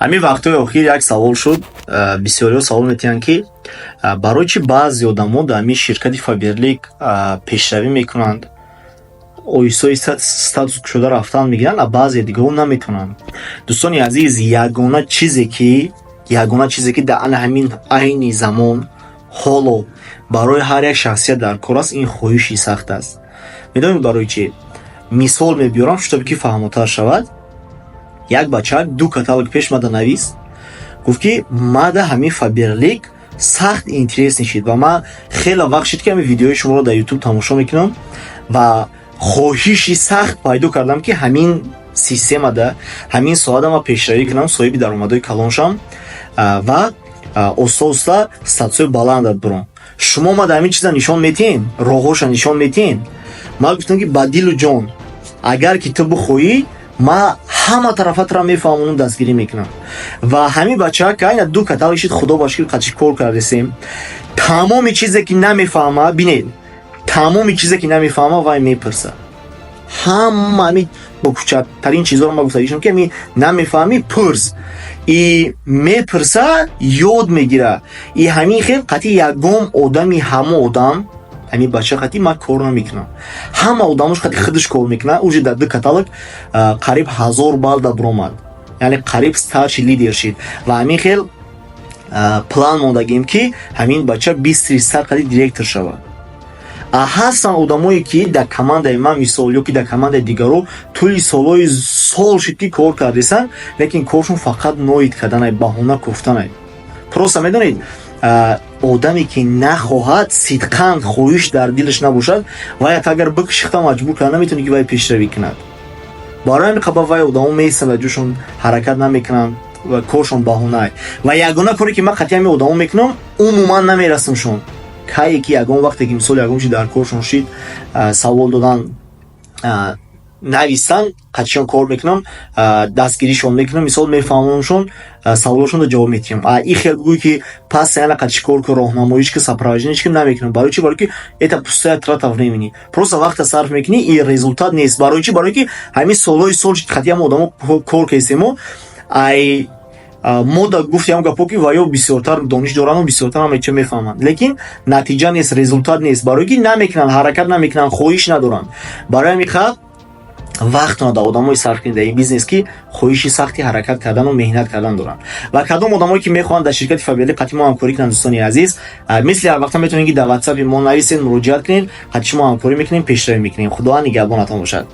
Ҳамин вақтҳои охир як савол шуд. Бисёриҳо савол метиҳанд, ки барои чӣ баъзе одамо дар ҳамин ширкати Фаберлик пешравӣ мекунанд, оҳиста оҳиста статус кушода рафтан мегиранд, а баъзе дигарҳо наметавонанд. Дӯстони азиз, ягона чизе ки дар ана ҳамин айни замон ҳоло барои ҳар як шахсият дар кор аст, ин хоҳиши сахт аст. Медонед барои чӣ? Мисол мебиёрам, шутобе ки фаҳмотар шавад. Як бача ду каталог пеш мада навист, гуфт, ки мада ҳамин Фаберлик сахт интересный шид ва ман хеле вақт шид, ки ҳамин видеои шуморо дар Ютуб тамошо мекунам ва хоҳиши сахт пайдо кардам, ки ҳамин системада, ҳамин соҳада ман пешравӣ кунам, соҳиби даромадҳои калон шавам ва оста оста статусҳои баланда биром. Шумо мада ҳамин чиза нишон метиҳен, роҳҳоша нишон метиҳен? Ман гуфтам, ки ба дилу ҷон, агар ки ту бихоҳӣ, ман ҳама тарафатро мефаҳмонам, дастгирӣ мекунам. Ва ҳамин бачака айна ду каталог шид, худо ба шукр, қачи кор кардесем. Тамоми чизе ки намефаҳма, бинед, тамоми чизе ки намефаҳма, вай мепурса. Ҳама ҳами бо кӯчактарин чизҳоро ман гуфтагишам, ки ҳами намефаҳмӣ, пурс. И мепурса, ёд мегира. И ҳамин хел қатъи ягон одами, ҳама одам ҳамин бача қатъи ман кор намекунам, ҳама одамош қатъи худаш кор мекунад. Уже дар ду каталог қариб 1000 балл да биромад, яъне қариб старший лидер шид. Ва ҳамин хел план мондагем, ки ҳамин бача 20-30 қади директор шавад. А ҳастанд одамое, ки дар командаи ман, мисол, ё ки дар командаи дигаро тӯли солҳои сол шид, ки кор кардесанд, лекин коршон фақат ноид карданай, баҳона кофтанай. Просто медонед, одаме ки нахоҳад, сидқан хоҳиш дар дилаш набошад, вай агар бикшихта маҷбур карда наметавонӣ, ки вай пешравӣ кунад. Барои ҳамин қабл вай одамо меистанд, дар ҷошон ҳаракат намекунанд ва коршон баҳонае. Ва ягона коре ки ман қатъи ҳамин одамо мекунам, умуман намерасамшон. Кае ки ягон вақте ки, мисол, ягон чи дар коршон шид, савол додан, нависанд, қатъишон кор мекунам, дастгиришон мекунам, мисол, мефаҳмонамшон, саволошонро ҷавоб медиҳам. А и хел бигӯй, ки постоянно қатъиш кор ку, роҳнамоиш ки, сопровождение ки, намекунам. Барои чи? Барои ки это пустая трата времени, просто вақта сарф мекунӣ и результат нест. Барои чи? Барои ки ҳамин солҳои сол қатъи ҳама одамо кор кесемо, ай мо да гуфтем гапо, ки ваё бисёртар дониш дорану бисёртар ҳама чиз мефаҳманд, лекин натиҷа нест, результат нест. Барои ки намекунанд, ҳаракат намекунанд, хоҳиш надоранд. Барои ҳамин хат вақтона дар одамои сарф кунед дар ин бизнес, ки хоҳиши сахти ҳаракат кардану меҳнат кардан доранд. Ва кадом одамое ки мехоҳанд дар ширкати Фаберлик қатъи мо ҳамкорӣ кунанд, дӯстони азиз, мисли ҳар вақта метавонед, ки дар Ватсапи мо нависед, муроҷиат кунед, қатъи шумо ҳамкорӣ мекунем, пешравӣ мекунем. Худованд нигаҳбонатон бошад.